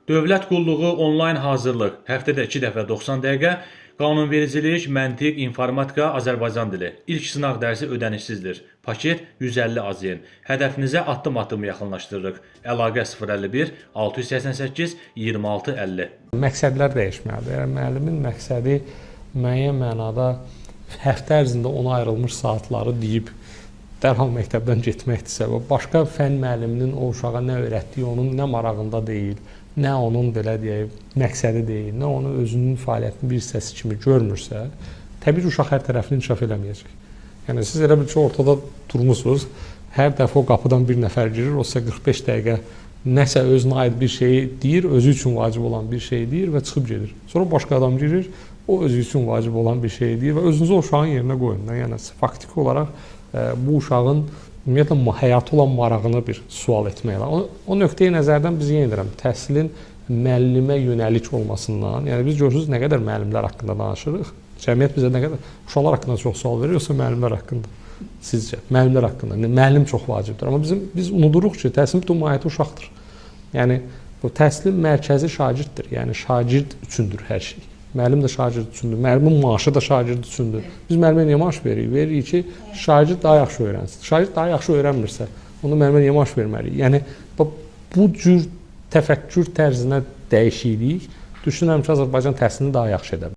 Dövlət qulluğu onlayn hazırlıq. Həftədə 2 dəfə 90 dəqiqə. Qanunvericilik, məntiq, informatika, Azərbaycan dili. İlk sınaq dərsi ödənişsizdir. Paket 150 AZN. Hədəfinizə addım-addım yaxınlaşdırırıq. Əlaqə 051 688 26 50. Məqsədlər dəyişməlidir. Yəni müəllimin məqsədi müəyyən mənada həftə ərzində ona ayrılmış saatları deyib dərhal məktəbdən getməkdirsə və başqa fənn müəlliminin o uşağa nə öyrətdiyi onun nə marağında deyil, nə onun belə deyək, məqsədi deyil, nə onu özünün fəaliyyətinin bir hissəsi kimi görmürsə, təbii ki, uşaq hər tərəfli inkişaf eləməyəcək. Yəni siz elə bil ki, ortada durmusunuz, hər dəfə o qapıdan bir nəfər girir, o sizə 45 dəqiqə nəsə özünə aid bir şeyi deyir, özü üçün vacib olan bir şeyi deyir və çıxıb gedir. Sonra başqa adam girir, o özü üçün vacib olan bir şeyi deyir və özünüzü o uşağın yerinə qoyun. Yəni faktiki olaraq bu uşağın ümumiyyətlə həyata olan marağını bir sual etmək lazım. O nöqteyi nəzərdən biz yenə deyirəm, təhsilin müəllimə yönəlik olmasından, yəni biz görürsünüz nə qədər müəllimlər haqqında danışırıq. Cəmiyyət bizə nə qədər uşaqlar haqqında çox sual verir, yoxsa müəllimlər haqqında? Sizcə? Müəllimlər haqqında. Müəllim çox vacibdir. Amma biz unuduruq ki, təhsilin bütün mahiyyəti uşaqdır. Yəni bu təhsilin mərkəzi şagirddir. Yəni şagird üçündür hər şey. Müəllim də şagird üçündür. Müəllimin maaşı da şagird üçündür. Biz müəllimə niyə maaş veririk? Veririk ki, şagird daha yaxşı öyrənsin. Şagird daha yaxşı öyrənmirsə, onda müəllimə niyə maaş verməliyik? Yəni bu cür təfəkkür tərzinə dəyişiklik düşünürəm ki, Azərbaycan təhsilini daha yaxşı edə bilər.